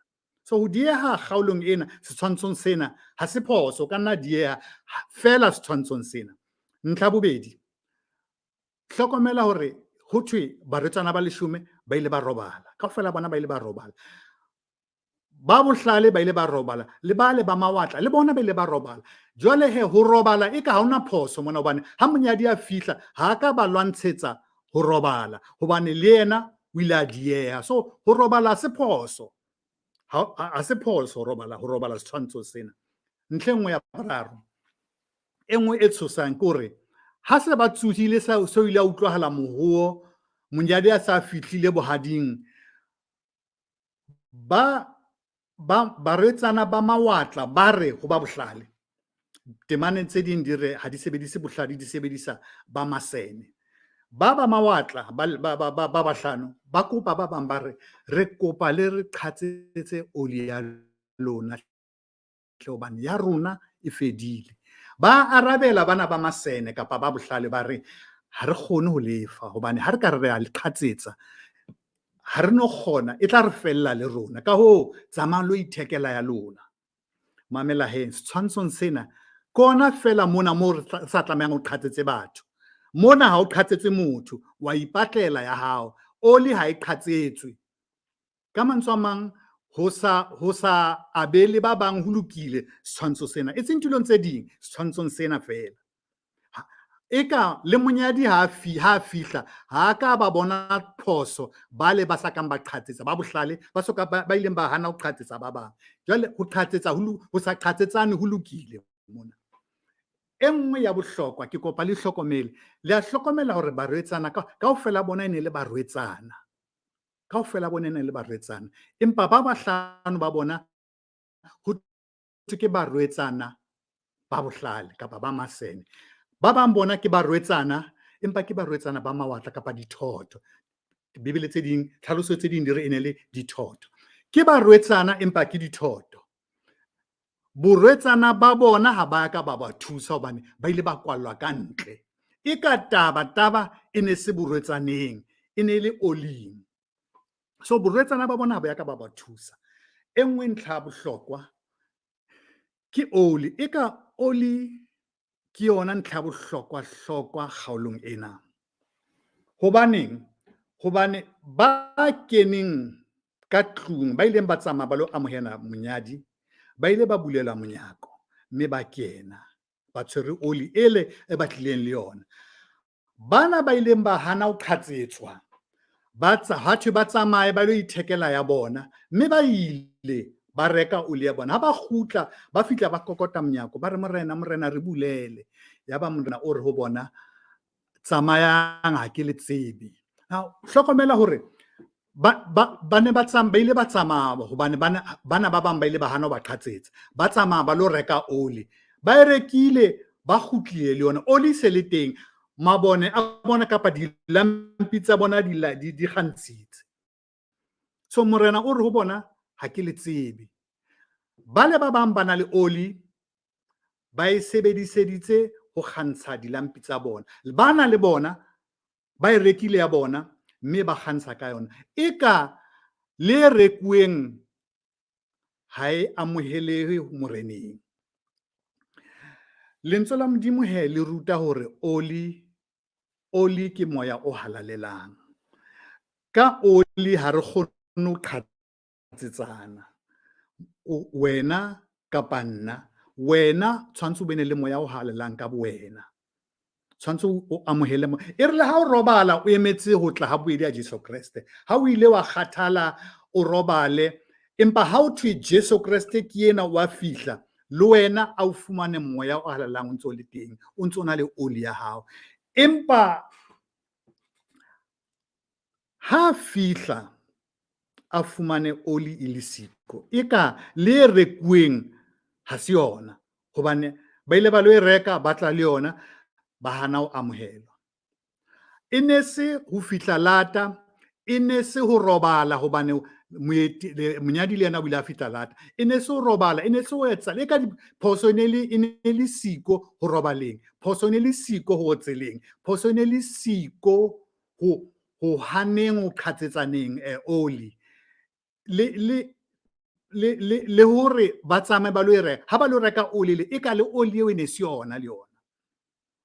So ho dieha kgaolong ena, setshwantshong sena, ha se phoso, o ka nna dieha fela setshwantshong sena. Ntlha bobedi, hlokomela hore ho thwe barwetsana ba leshome ba ile ba robala, kaofela bona ba ile ba robala. Ba bohlale ba ile ba robala, le bale ba mawatla le bona ba ile ba robala. Jwale he, ho robala e ka ha hona phoso mona, hobane ha monyadi a fihla ha ka ba lwantshetsa ho robala, hobane le yena o ile a dieha. So ho robala ha se phoso, ha se phoso ho robala, ho robala setshwantsho sena. Ntlha e nngwe ya boraro, e nngwe e tshosang ke hore ha se ba tsohile, so ile a utlwahala mohoo, monyadi a sa fihlile bohading, barwetsana ba mawatla ba re ho ba bohlale. Temaneng tse ding di re ha di sebedise bohlale, di sebedisa ba masene. Ba ba mawatla ba bahlano ba kopa ba bang ba re, re kopa le re qhatsetse oli ya lona hle hobane ya rona e fedile. Ba arabela bana ba masene kapa ba bohlale ba re, ha re kgone ho lefa hobane ha re ka re a le qhatsetsa, ha re no kgona, e tla re fella le rona. Ka hoo, tsamayang lo ithekela ya lona. Mamela he, setshwantshong sena ke ona feela mona moo re sa tlamehang ho qhatsetse batho. Mona ha o qhatsetse motho, wa ipatlela ya hao. Oli ha e qhatsetswe. Ka mantswe a mang, ho sa abele ba bang ho lokile setshwantsho sena. E seng tulong tse ding, setshwantshong sena feela. Eka le monyadi ha fihla, ha ka ba bona phoso bale ba sa kang ba qhatsetsa, ba bohlale, ba soka ba ileng ba hana ho qhatsetsa ba bang. Jwale ho qhatsetsa, ho sa qhatsetsane ho lokile mona. E nngwe ya bohlokwa, ke kopa le hlokomele. Le a hlokomela hore barwetsana kaofela bona e ne le barwetsana. Kaofela bona e ne le barwetsana. Empa ba bahlano ba bona ho thwe ke barwetsana ba bohlale kapa ba masene. Ba bang bona ke barwetsana, empa ke barwetsana ba mawatla kapa dithotho. Bibele tse ding, tlhaloso tse ding di re e ne le dithotho. Ke barwetsana empa ke dithotho. Borwetsana ba bona ha ba ka ba ba thusa hobane ba ile ba kwallwa ka ntle. E ka taba e ne se borwetsaneng, e ne le oling. So borwetsana ba bona ha ba ka ba ba thusa. E nngwe ntlha ya bohlokwa ke oli. E ka oli ke yona ntlha ya bohlokwa-hlokwa kgaolong ena. Hobaneng? Hobane ba keneng ka tlung, ba ileng ba tsamaya ba lo amohela monyadi, ba ile ba bulelwa monyako mme ba kena, ba tshwere oli ele e ba tlileng le yona. Bana ba ileng ba hana ho qhatsetswa, ha thwe ba tsamaye ba lo ithekela ya bona, mme ba ile ba reka oli ya bona. Ha ba kgutla, ba fihla ba kokota monyako, ba re, Morena, Morena, re bulele. Yaba Morena o re ho bona, tsamayang, ha ke le tsebe. Now, hlokomela hore ba ne ba ba ile ba tsamaya hobane bana ba bang ba ile ba hana ho ba qhatsetsa. Ba tsamaya ba lo reka oli. Ba e rekile, ba kgutlile le yona. Oli se le teng. Mabone a bona kapa dilampi tsa bona di kgantshitse. So Morena o re ho bona, ha ke le tsebe. Bale ba bang ba na le oli, ba e sebediseditse ho kgantsha dilampi tsa bona. Bana le bona ba e rekile ya bona mme ba kgantsha ka yona. Eka le rekuweng ha e amohelehe moreneng. Lentswe la Modimo he le ruta hore oli ke moya o halalelang. Ka oli ha re kgone ho qhatsetsana. Wena kapa nna, wena tshwantse o be le moya o halalelang ka bowena. Tshwantse o amohele moya. E re le ha o robala o emetse ho tla ha bobedi ha Jesu Kreste. Ha o ile wa kgathala o robale, empa ha o thwe Jesu Kreste ke yena wa fihla, le wena a o fumane moya o halalelang o ntse o le teng, o ntse o na le oli ya hao. Empa ha fihla a fumane oli e le siko, eka le e rekuweng ha se yona, hobane ba ile ba lo e reka, ba tla le yona, ba hana ho amohelwa. E ne se ho fihla lata, e ne se ho robala hobane monyadi le yena o ile a fihla lata. E ne se ho robala, e ne se ho etsa, le ka phoso e ne le siko ho robaleng, phoso e ne le siko ho otseleng, phoso e ne le siko ho haneng ho qhatsetsaneng oli. Le hore ba tsamaye ba lo e reka. Ha ba lo reka oli le, eka le oli eo e ne se yona le yona.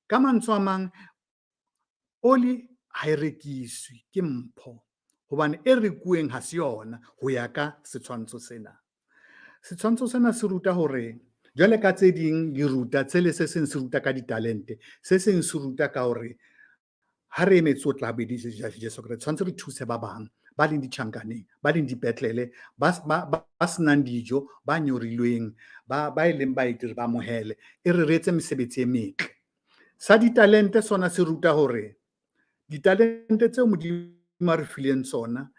Ka mantswe a mang, oli ha e rekiswe, ke mpho. Hobane e rekuweng ha se yona ho ya ka setshwantsho sena. Setshwantsho sena se ruta hore jwale ka tse ding di ruta, tsele se seng se ruta ka ditalente, se seng se ruta ka hore ha re emetse ho tla bobedi Jesu Kreste, tshwanetse re thuse ba bang ba leng ditjhankaneng, ba leng dipetlele, ba senang dijo, ba nyorilweng, ba e leng baeti re ba amohele, e re re etse mesebetsi e metle. Sa ditalente sona se ruta hore ditalente tseo Modimo a re fileng tsona,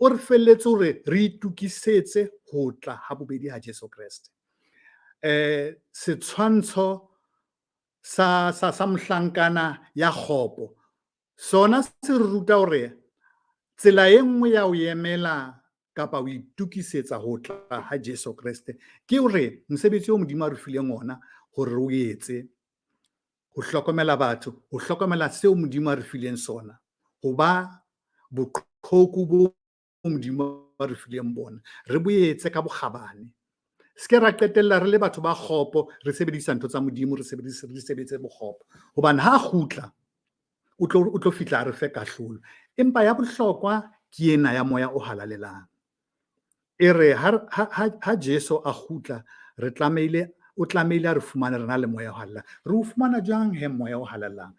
o re felletse hore re itokisetse ho tla ha bobedi ha Jesu Kreste. Setshwantsho sa mohlankana ya kgopo. Sona se re ruta hore tsela e nngwe ya ho emela kapa ho itokisetsa ho tla ha Jesu Kreste ke hore mosebetsi o Modimo a re fileng ona hore re o etse, ho hlokomela batho, ho hlokomela seo Modimo a re fileng sona, ho ba boqhoku bo Modimo a re fileng bona, re bo etse ka bokgabane. Se ke ra qetella re le batho ba kgopo, re sebedisa ntho tsa Modimo, re sebedise re di sebetse bokgopo. Hobane ha kgutla, o tlo fihla a re fe kahlolo. Empa ya bohlokwa ke ena ya Moya o Halalelang. E re ha Jesu a kgutla, re tlamehile o tlamehile a re fumane re na le Moya o Halalelang. Re o fumana jwang he Moya o Halalelang?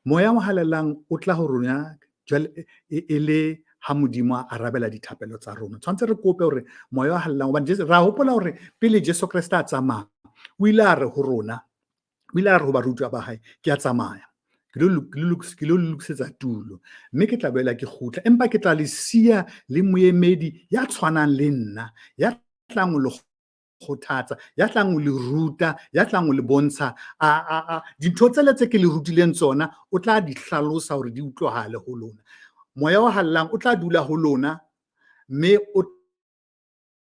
Moya o Halalelang o tla ho rona jwale e le ha Modimo a arabela dithapelo tsa rona. Tshwanetse re kope hore Moya o Halalelang, hobane Jesu, ra hopola hore pele Jesu Kreste a tsamaya, o ile a re ho rona, o ile a re ho barutwa ba hae, ke a tsamaya, ke lo lokisetsa tulo, mme ke tla boela ke kgutla, empa ke tla le siya le moemedi ya tshwanang le nna, ya tlang ho le kgothatsa, ya tlang ho le ruta, ya tlang ho le bontsha dintho tsele tse ke le rutileng tsona, o tla di hlalosa hore di utlwahale ho lona. Moya o Halalelang o tla dula ho lona, mme o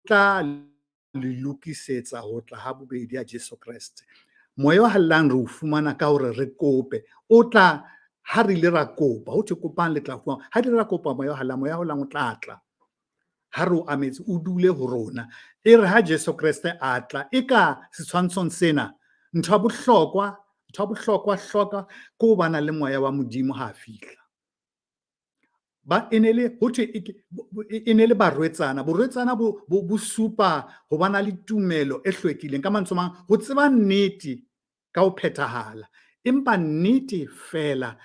tla le lokisetsa ho tla ha bobedi ya Jesu Kreste. Moya o Halalelang re o fumana ka hore re kope. O tla ha re ile ra kopa, ho thwe kopang le tla fuwa. Ha re ile ra kopa Moya o Halalelang, Moya o Halalelang o tla tla. Ha re o ametse, o dule ho rona. E re ha Jesu Kreste a tla, e ka setshwantshong sena, ntho ya bohlokwa hloka ke ho bana le Moya wa Modimo ha a fihla. Ba e ne le ho thwe e ne le barwetsana. Borwetsana bo supa ho bana le tumelo e hlwekileng. Ka mantswe a mang, ho tseba nnete ka ho phethahala. Empa nnete feela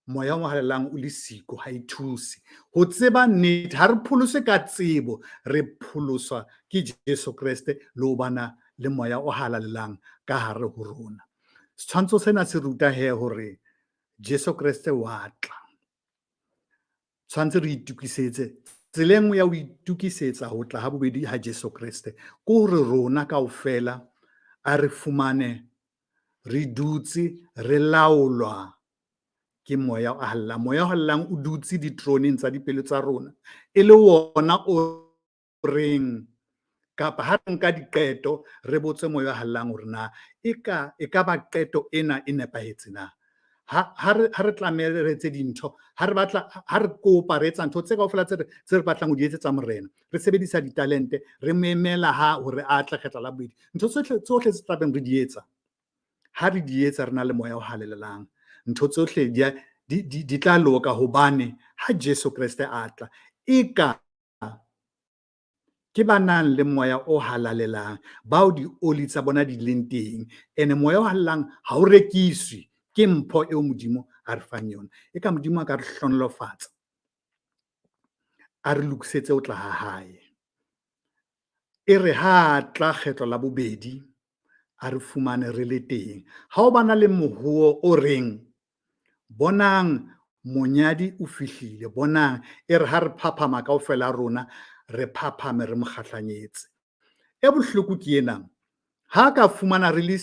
Moya o Halalelang o le siko ha e thuse. Ho tseba nnete, ha re pholoswe ka tsebo, re pholoswa ke Jesu Kreste le ho bana le Moya o Halalelang ka hare ho rona. Setshwantsho sena se ruta he hore Jesu Kreste wa tla. Tshwanetse re itokisetse. Tsela e nngwe ya ho itokisetsa ho tla ha bobedi ha Jesu Kreste ke hore rona kaofela a re fumane re dutse re laolwa ke Moya o Halalelang. Moya o Halalelang o dutse ditroneng tsa dipelo tsa rona, e le wona o reng kapa ha re nka diqeto re botse Moya o Halalelang hore na e ka ba qeto ena e nepahetse na. Ha re tlameha re etse dintho, ha re batla, ha re kopa, re etsa ntho tse kaofela tse re batlang ho di etsetsa Morena, re sebedisa ditalente, re mo emela ha hore a tle kgetla la bobedi. Ntho tsohle tse tlabeng re di etsa, ha re di etsa re na le Moya o Halalelang, ntho tsohle di tla loka, hobane ha Jesu Kreste a tla, eka ke ba nang le Moya o Halalelang bao dioli tsa bona di leng teng. Ene Moya o Halalelang ha o rekiswe, ke mpho eo Modimo a re fang yona. Eka Modimo a ka re hlohonolofatsa, a re lokisetse ho tla ha hae. E re ha a tla kgetlo la bobedi, a re fumane re le teng. Ha o bana le mohuo o reng, bonang monyadi o fihlile, bonang, e re ha re phaphama kaofela rona, re phaphame re mo kgahlanyetse. E bohloko ke ena, ha ka fumana re le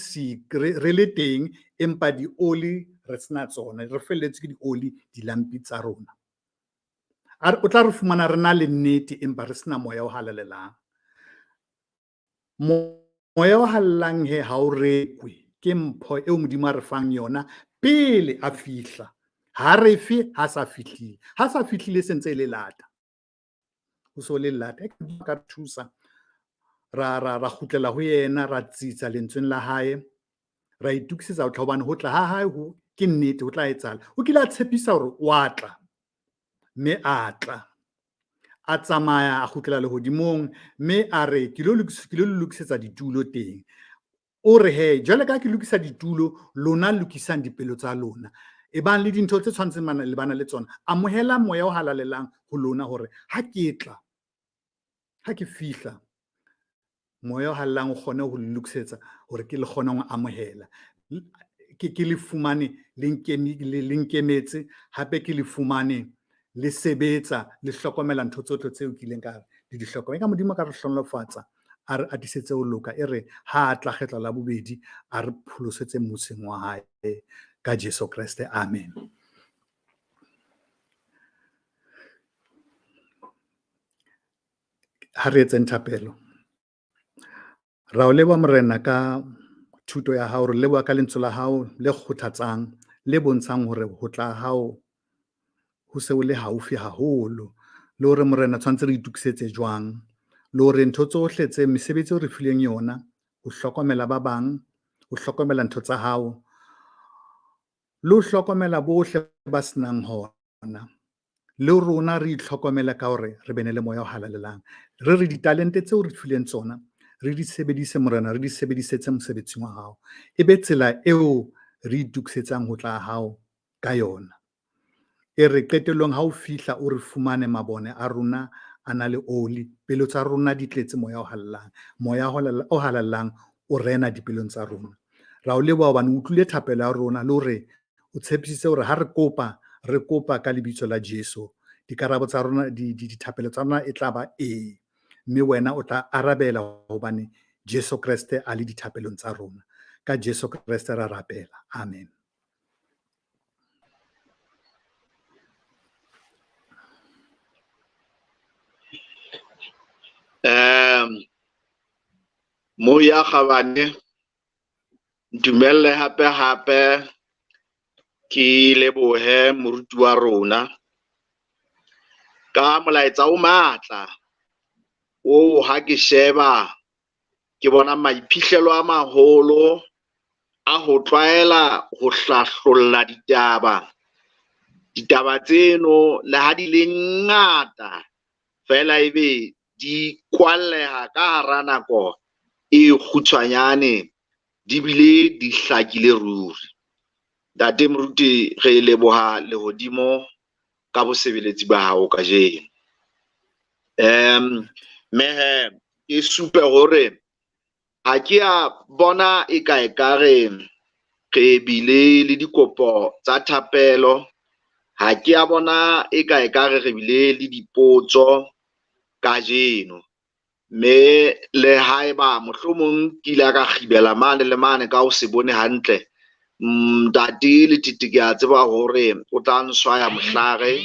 re le teng, empa dioli re sena tsona, re felletswe ke dioli dilampi tsa rona. A re, o tla re fumana re na le nnete, empa re sena Moya o Halalelang. Moya o Halalelang he ha o rekwe, ke mpho eo Modimo a re fang yona pele a fihla. Ha re fe ha sa fihlile. Ha sa fihlile se ntse e le lata. Ho so le lata. E ka re thusa ra kgutlela ho yena, ra tsitsa lentsweng la hae, ra itokisetsa ho tla, hobane ho tla ha hae ho ke nnete, ho tla etsahala. O kile a tshepisa hore wa tla, mme a tla. A tsamaya a kgutlela lehodimong, mme a re ke lo lokisetsa ditulo teng. O re he, jwale ka ke lokisa ditulo, lona lokisang dipelo tsa lona. Ebang le dintho tse tshwantseng le bana le tsona. Amohelang Moya o Halalelang ho lona hore ha ke tla, ha ke fihla, Moya o Halalelang o kgone ho le lokisetsa hore ke le kgone ho amohela. Ke le fumane le nkemetse, hape ke le fumane le sebetsa, le hlokomela ntho tsohle tseo ke ileng ka le di hlokomela. Eka Modimo a ka re hlohonolofatsa, a re atisetse ho loka, e re ha a tla kgetlo la bobedi, a re pholosetse mmusong wa hae ka Jesu Kreste. Amen. Ha re etseng thapelo. Ra o leboha Morena ka thuto ya hao, re leboha ka lentswe la hao le kgothatsang, le bontshang hore ho tla hao ho se ho le haufi haholo, le hore Morena tshwantse re itokisetse jwang, le hore ntho tsohle tse mesebetsi eo re fileng yona, ho hlokomela ba bang, ho hlokomela ntho tsa hao, le ho hlokomela bohle ba senang hona, le rona re itlhokomele ka hore re bene le moya o halalelang. Re re ditalente tseo re fileng tsona, re di sebedise Morena, re di sebedisetse mosebetsing wa hao. E be tsela eo re itokisetsang ho tla hao ka yona. E re qetellong ha o fihla o re fumane mabone a rona a na le oli, pelo tsa rona di tletse moya o halalelang. Moya o halalelang o rena dipelong tsa rona. Ra o leboha hobane o utlwile thapelo ya rona le hore o tshepisitse hore ha re kopa, re kopa ka lebitso la Jesu. Dikarabo tsa rona, dithapelo tsa rona e tla ba ee. Mme wena o tla arabela hobane Jesu Kreste a le dithapelong tsa rona. Ka Jesu Kreste ra rapela. Amen. Moya Kgabane, ntumelle hape hape ke lebohe moruti wa rona ka molaetsa o matla o ha ke sheba ke bona maiphihlelo a maholo a ho tlwaela ho hlahlolla ditaba. Ditaba tseno le ha di le ngata fela ebe di kwalleha ka hara nako e kgutshwanyane, di bile di hlakile ruri. Ntate Moruti, re leboha lehodimo ka bosebeletsi ba hao kajeno. Mme ke supe hore ha ke a bona e ka ekare re bile le dikopo tsa thapelo, ha ke a bona e ka ekare re bile le dipotso kajeno. Mme le haeba mohlomong ke ile ka kgibela mane le mane ka ho se bone hantle, Ntate Letete ke a tseba hore o tla nswaya mohlare,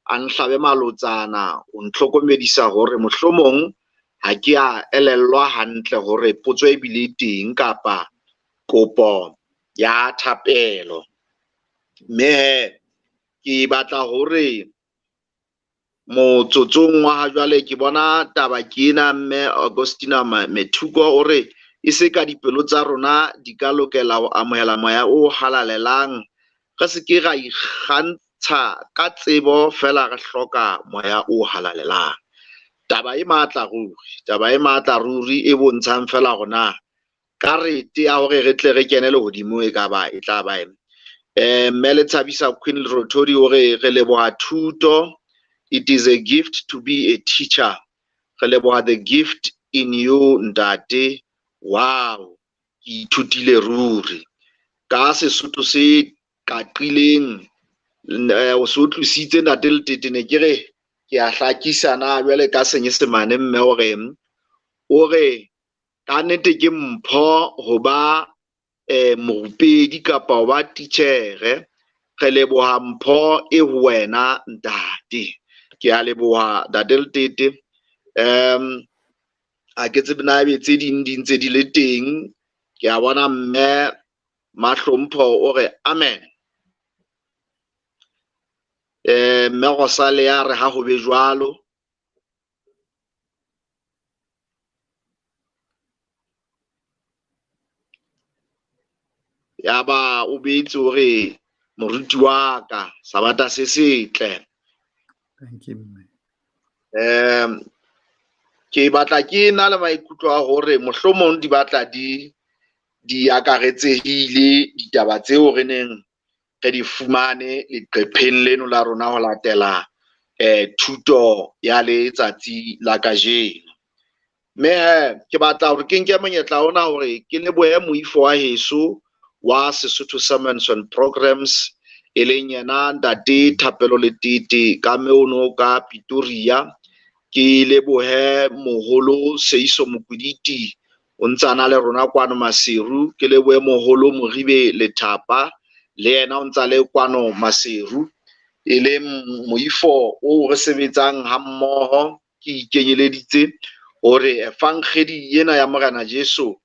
a nhlabe malotsana, o ntlhokomedisa hore mohlomong ha ke a elellwa hantle hore potso e bile teng kapa kopo ya thapelo. Mme he ke batla hore motsotsong wa ha jwale ke bona taba ke ena, mme Augustina Methuko o re e se ka dipelo tsa rona di ka lokela ho amohela moya o halalelang, re se ke ra ikgantsha ka tsebo fela re hloka moya o halalelang. Taba e matla ruri, taba e matla ruri e bontshang fela hore na karete ya hore re tle re kene lehodimo e ka ba e tla ba eng. Mme le Thabisa Queen Rothodi o re re leboha thuto. It is a gift to be a teacher. Re leboha the gift in you ntate. Wow, ke ithutile ruri. Ka Sesotho se qaqileng, o se utlwisitse ntate Letete, ne ke re ke a hlakisa na jwale ka Senyesemane mme o reng? O re ka nnete ke mpho ho ba morupedi kapa ho ba titjhere. Re leboha mpho e ho wena ntate. Ke a leboha ntate Letete. Ha ke tsebe na ebe tse ding di ntse di le teng. Ke a bona mme Mahlompho o re amen. Mme Rosalia re ha ho be jwalo. Yaba o betse o re moruti wa ka sabata se setle. Thank you, mme. Ke batla ke na le maikutlo a hore mohlomong di batla di akaretsehile ditaba tseo re neng re di fumane leqepheng leno la rona ho latela thuto ya letsatsi la kajeno. Mme he ke batla hore ke nke monyetla ona hore ke lebohe moifo wa heso wa Sesotho Sermons and Programs, e leng yena ntate Thapelo Letete ka mono ka Pretoria. Ke lebohe moholo Seiso Mokwiditi o ntse a na le rona kwano Maseru. Ke lebohe moholo Moribe Lethapa le yena o ntsa le kwano Maseru, e leng moifo o re sebetsang ha mmoho. Ke ikenyeleditse hore evangedi ena ya Morena Jesu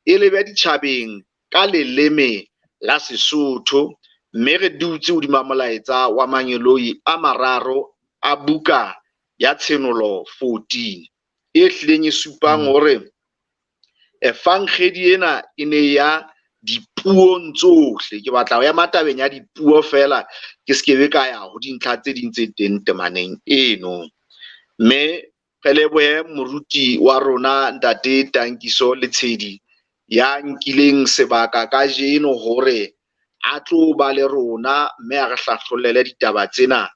e lebe ditjhabeng ka leleme la Sesotho, mme re dutse hodima molaetsa wa mangeloi a mararo a buka ya Tshenolo 14 e hlileng e supang hore evangedi ena e ne ya dipuong tsohle. Ke batla ho ema tabeng ya dipuo fela, ke se ke be ka ya ho dintlha tse ding tse teng temaneng eno. Mme re lebohe moruti wa rona Ntate Tankiso Letshedi ya nkileng sebaka kajeno hore a tlo ba le rona mme a re hlahlollele ditaba tsena.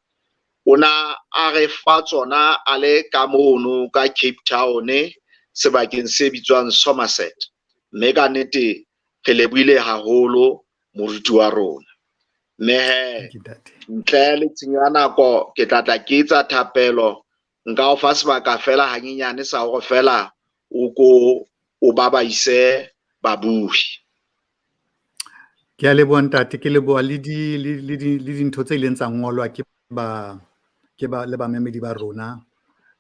O na a re fa tsona a le ka mono ka Cape Town sebakeng se bitswang Somerset. Mme ka nnete re lebohile haholo moruti wa rona. Mme he, ntle le tshenyo ya nako, ke tla tla ke etsa thapelo. Nka o fa sebaka fela hanyenyane sa hore fela o ko o babaise babuhi. Ke a leboha ntate, ke leboha le di le di le dintho tse ileng tsa ngolwa ke ba ke ba le bamamedi ba rona.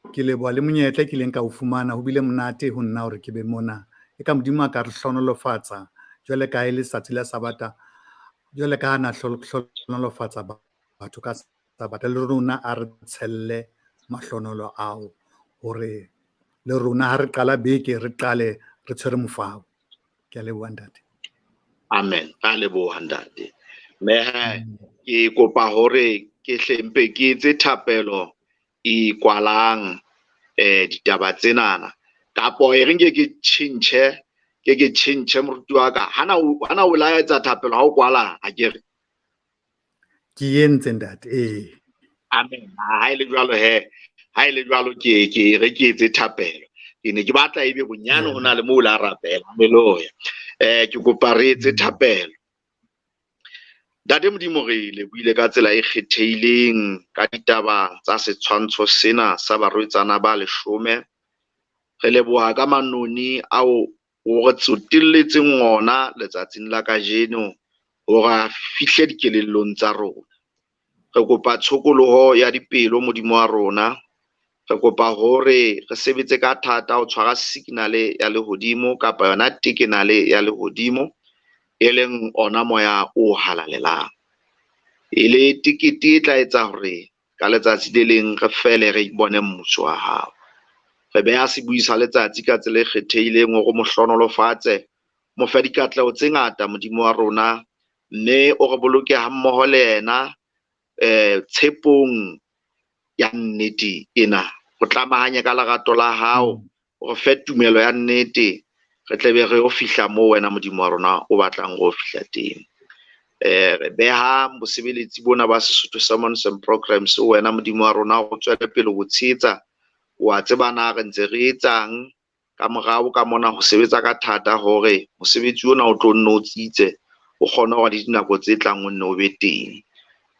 Ke leboha le monyetla e kileng ka o fumana, ho bile monate ho nna hore ke be mona. E ka Modimo a ka re hlohonolofatsa jwale ka ha e le letsatsi la Sabata, jwale ka ha na hlohonolofatsa batho ka Sabata, le rona a re tshelle mahlonolo ao hore le rona ha re qala beke re qale re tshwere mofao. Ke a leboha ntate. Amen. Ra leboha ntate. Mme ke kopa hore ke hlempe ke etse thapelo e kwalang ditaba tsenana, kapo e re nke ke tjhentjhe, ke tjhentjhe moruti wa ka. Hana o la etsa thapelo ha o kwala, ha ke re? Ke entse ntate, ee. Amen. Ha e le jwalo he, ha e le jwalo ke re ke etse thapelo. Ke ne ke batla ebe bonyane ho na le moo la rapela. Haleluya. Ke kopa re etse thapelo. Ntate Modimo, re lebohile ka tsela e kgethehileng ka ditaba tsa setshwantsho sena sa barwetsana ba 10. Re leboha ka manoni ao o re tsotelletseng ona letsatsing la kajeno hore a fihle dikelellong tsa rona. Re kopa tshokoloho ya dipelo Modimo wa rona. Re kopa hore re sebetse ka thata ho tshwara signal ya lehodimo kapa yona tekenale ya lehodimo, e leng ona moya o halalelang. E le tekete e tla etsa hore ka letsatsi le leng re fele re bone mmuso wa hao. Re beha sebui sa letsatsi ka tsela e kgethehileng hore mo hlohonolofatse, mo fe dikatleho tse ngata Modimo wa rona, mme o re boloke ha mmoho le yena tshepong ya nnete ena. O tlamahanye ka lerato la hao, o re fe tumelo ya nnete, re tle be re yo fihla moo wena Modimo wa rona o batlang ho fihla teng. Re beha bosebeletsi bona ba Sesotho Sermons and Programs wena Modimo wa rona o tswele pele ho tshehetsa. Wa tseba na re ntse re etsang ka morao ka mona ho sebetsa ka thata hore mosebetsi ona o tlo nne o tsitse, o kgone hore le dinako tse tlang o nne o be teng.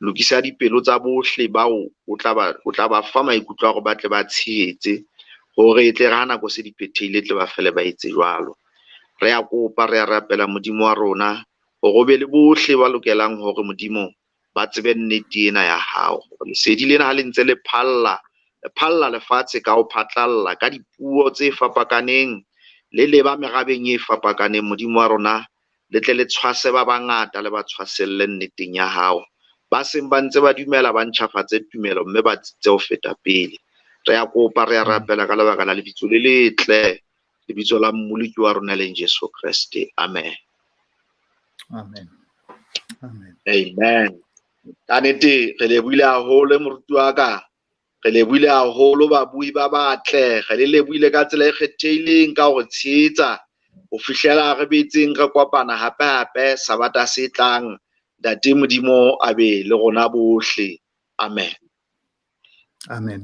Lokisa dipelo tsa bohle bao o tla ba fa maikutlo a hore ba tle ba tshehetse, hore e tle re ha nako se di phethehile tle ba fele ba etse jwalo. Re a kopa, re a rapela Modimo wa rona hore o be le bohle ba lokelang hore Modimo ba tsebe nnete ena ya hao. Lesedi lena ha le ntse le phalla, le phalla lefatshe ka ho phatlalla ka dipuo tse fapakaneng, le leba merabeng e fapakaneng. Modimo wa rona, le tle le tshwase ba bangata, le ba tshwaselle nneteng ya hao. Ba seng ba ntse ba dumela, ba ntjhafatse tumelo mme ba tsitse ho feta pele. Re a kopa, re a rapela ka lebaka la lebitso le letle, lebitso la Mmoloki wa rona leng Jesu Kreste. Amen. Amen. Amen. Amen. Ka nnete re lebohile haholo moruti wa ka. Re lebohile haholo babui ba batle. Re le lebohile ka tsela e kgethehileng ka hore tshehetsa ho fihlela re betseng re kopana hape hape Sabata se tlang. Ntate Modimo a be le rona bohle. Amen. Amen.